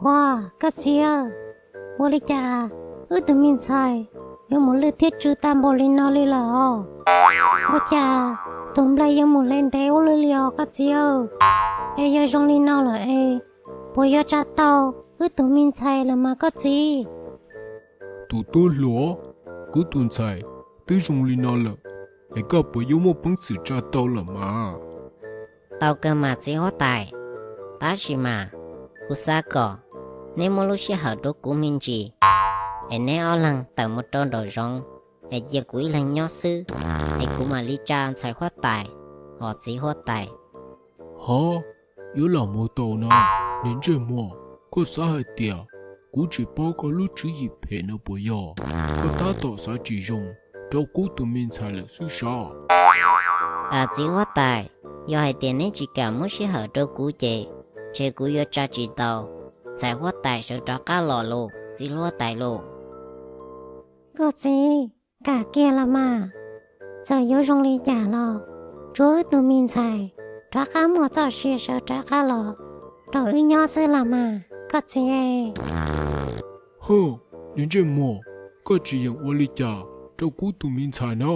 Ua, koj txiv, ua li cas wb tus me ntxhais yuav mus lwj thiab tsw tag npaum li no li lawm os? Ua cas tus nplaig yuav mus hle ntev ua luaj li os koj txiv? Es yog zoo li no lawm es puas yuav tsa tau wb tus me ntxhais lawm mas koj txiv? Tus tub hluas, kuv tus ntxhais twb zoo li no lawm, es koj puas yuav muaj peev xwm tsa tau lawm mas? Tau kawg mas txiv huab tais, tab sis mas kuv xav kom neb muab lub sij hawm rau kuv me ntsis, es neb ob leeg tawm mus rau nraum zoov, es cia kuv ib leeg nyob xwb, es kuv mam li tsa ntxhais huab tais os txiv huab tais. Hov, yuav lam mus tau na, niag ntsej muag, koj xav hais tias kuv tsis paub koj lub tswv yim phem no puas yog? Koj tab tom xav tsis zoo rau kuv tus me ntxhais lawm xwb sav. Txiv huab tais, yog hais tias neb tsis kam muab sij hawm rau kuv ces ntshe kuv yuav tsa tsis tau ntxhais huab tais sawv rov qab los lauj txiv huab tais lauj. Koj txiv, kam kiag los mas, txawm yuav zoo li cas los tsuav wb tus me ntxhais rov qab muaj txoj sia sawv rov qab los rau wb nyob xwb los mas koj txiv. Hwj, niag ntsej muag, koj tsis yeem ua li cas rau kuv tus me ntxhais na.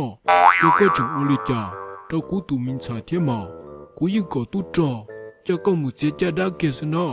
Yog koj tseem ua li cas rau kuv tus me ntxhais thiab mas kuv yeej kom tub rog coj koj mus txiav caj dab kiag xwb na.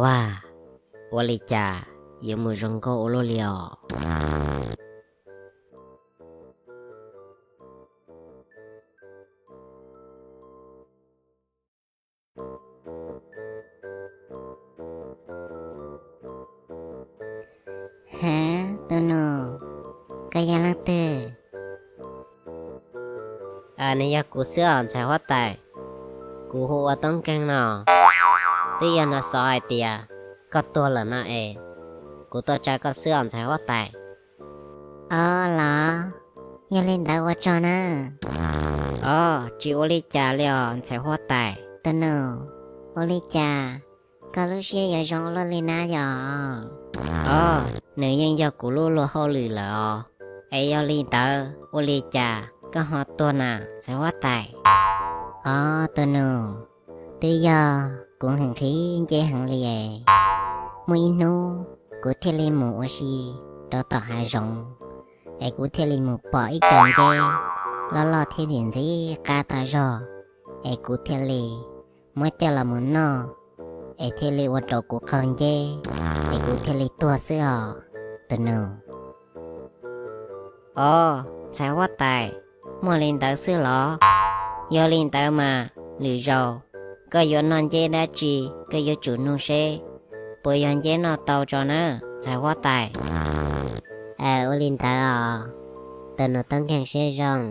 Ua, ua li cas yuav mus zoo nkauj ua luaj li os? Hab, tus nus, koj yog leej twg? Nws yog kuv xwb os ntxhais huab tais. Kuv hu ua Toob Nkeeg no. Twb yog no xov hais tias koj tuag lawm no es kuv tuaj tsa koj xwb os ntxhais huab tais. Ob los, yog li ntawd ua tsaug na. Ob, tsis ua li cas li os ntxhais huab tais. Tus nus, ua li cas koj lub siab yuav zoo ua luaj li na yog? Ob, nws yeej yog kuv lub luag hauj lwm lawm os. Es yog li ntawd ua li cas koj ho tuag na ntxhais huab tais? Ob, tus nus, twb yog kuv nqhis nqhis nceb heev li es muaj ib hnub kuv thiaj li mus ua si rau tom hav zoov, es kuv thiaj li mus pom ib co nceb loj loj thiab ntxim ntxim qab tag zog, es kuv thiaj li muab coj los mus noj, es thiaj li ua rau kuv qaug nceb, es kuv thiaj li tuag xwb os tus nus. Ob, ntxhais huab tais, muaj li ntawd xwb los? Yog li ntawd mas lwm zaus koj yuav noj nceb dab tsi koj yuav tsum nug seb puas yog nceb noj tau tso na ntxhais huab tais. Ua li ntawd os, tus nus Toob Nkeeg siab zoo.